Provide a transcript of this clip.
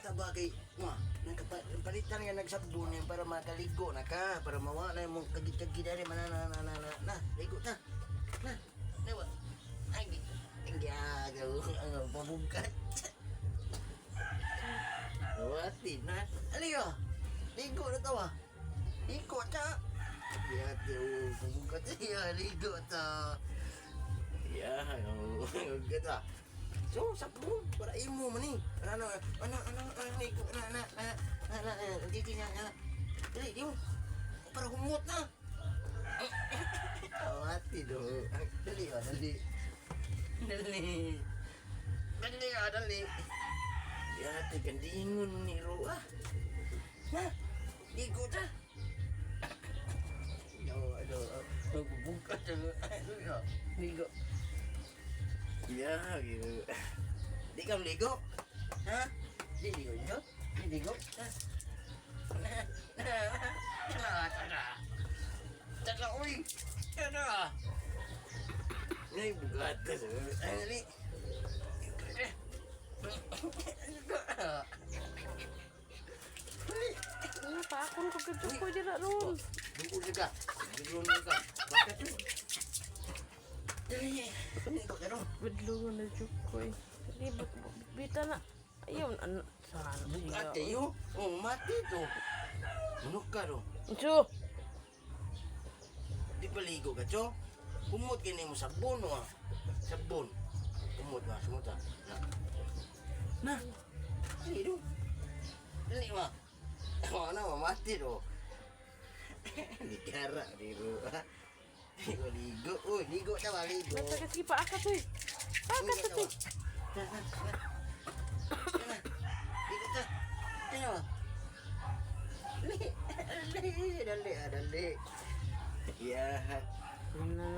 Ta ba kay ma, nagpalitan nga nagsabon yan para makaligo na ka, para mawa na imong kagi-kagi diri man na na na na na. Ligo ta. Na. Dawa. Ay, gago ang pabugkat. Wati na. Aligo. Ligo na tawa. Ligo ta. Yate, oh, pabugkat. Ya, ligo ta. Ya, oh, gata. So, sabon para imo man ni. Ano ano ano ano ligo na na na na na na dito na na. Dali, di mo. Para humot na. Awati do. Dali, oh, dali. Dali. Dali, ah, dali. Yate, gandingon ni Roa. Na, ligo ta. No, ano, magbubukas. Ano, ligo. Ya, gitu. Di ka ligo? Ha? Di ligo nyo? Di ligo? Ha? Na, na, na, tara. Tara, uy! Tara! Nay, bugata. Ay, dali. Dali. Ano pa akon ko gud ko dira ron. Dugo ka. Dugo ka. Bakit? Dali. Ligo ka ron. Badlungon na jud ko eh. Di bita na. Ayaw ano sa ano Bugat kayo. Oh, mati to. Manok ka ro. Unso? Di pa ligo ka, cho? Kumot kini mo sabon wa. Sabon. Kumot wa, sumot ah. Na. Na. Dali do. Dali wa. Oh, na mati do. Ligara di ro. Ligo, ligo. Uy, ligo ta ba, ligo. Basta kasi paakat oy. Paakat Ligo ta oy. ba. Na, na, na. Na, ligo ta. Na. Dali, dali, dali, ah, dali. Yeah. Na.